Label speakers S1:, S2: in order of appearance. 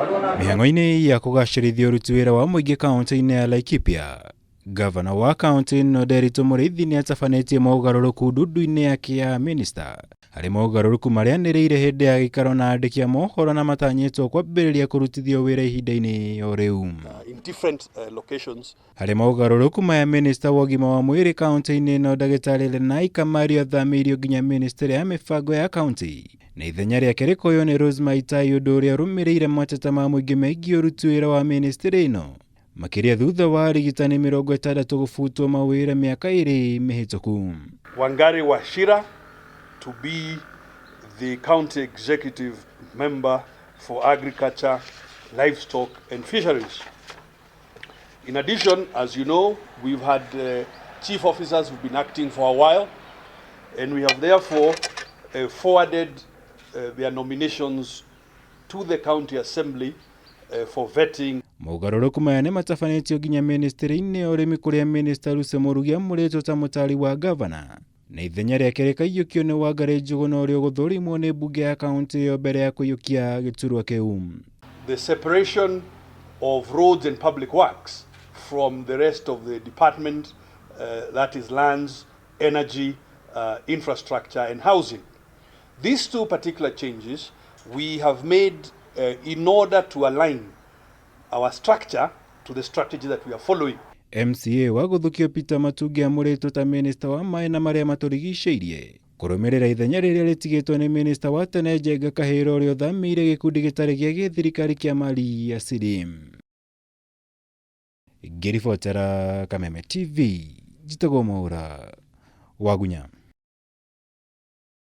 S1: Mĩhang'o-inĩ ya kũgacĩrithia ũruti wĩra wa mũingĩ kaunti-inĩ ya Laikipia, gavana wa kaunti ĩno Nderitu Mũrĩithi nĩ atabanĩtie mogarũrũku ndundu-inĩ yake ya minista harĩ mogarũrũku marĩa anĩrĩire hĩndĩ ya gĩikaro na andĩki a mohoro na matanyĩtwo kwambĩrĩria kũrutithio wĩra ihinda-inĩ o rĩu.
S2: In different locations.
S1: Harĩ mogarũrũku maya minista wa ũgima wa mwĩrĩ kaunti-inĩ ĩno ndagĩtarĩ Lenai Kamari athamĩirio nginya ministry ya mĩbango ya kaunti na ithenya rĩake rĩkoywo nĩ Rose Maitai, ũndũ ũrĩa ũrũmĩrĩire mateta ma mũingĩ megiĩ ũruti wĩra wa ministry ĩno, makĩria thutha wa arigitani 60 gũbutwo mawĩra mĩaka 2 mĩhĩtũku.
S2: Wangari Wachira to be the county executive member for agriculture, livestock and fisheries. In addition, as you know, we've had chief officers who've been acting for a while, and we have therefore forwarded their nominations to the county assembly for vetting.
S1: Mogarũrũku maya nĩ matabanĩtio nginya ministry-inĩ ya ũrĩmi kũrĩa minista Lucy Mũrugi amũrĩtwo ta mũtari wa gavana na ithenya rĩake rĩkaiyũkio nĩ Wangari Njũgũna ũrĩa ũgũthũrimwo nĩ mbunge ya kaunti ĩyo mbere ya kũiyũkia gĩturwa kĩu.
S2: The separation of roads and public works from the rest of the department, that is lands, energy, infrastructure and housing. These two particular changes we have made in order to align our structure to the strategy that we are following.
S1: MCA wa gũthukio Peter Matungi amũrĩtwo ta minista wa maĩ na marĩa matũrigicĩirie kũrũmĩrĩra ithenya rĩrĩa rĩtigĩtwo nĩ minista wa tene Njenga Kahĩra ũrĩa ũthamĩire gĩkundi gĩtarĩ gĩa gĩthirikari kĩa mali asili. Ngĩribotera Kameme TV, njĩtagwo Mwaũra Wagunya.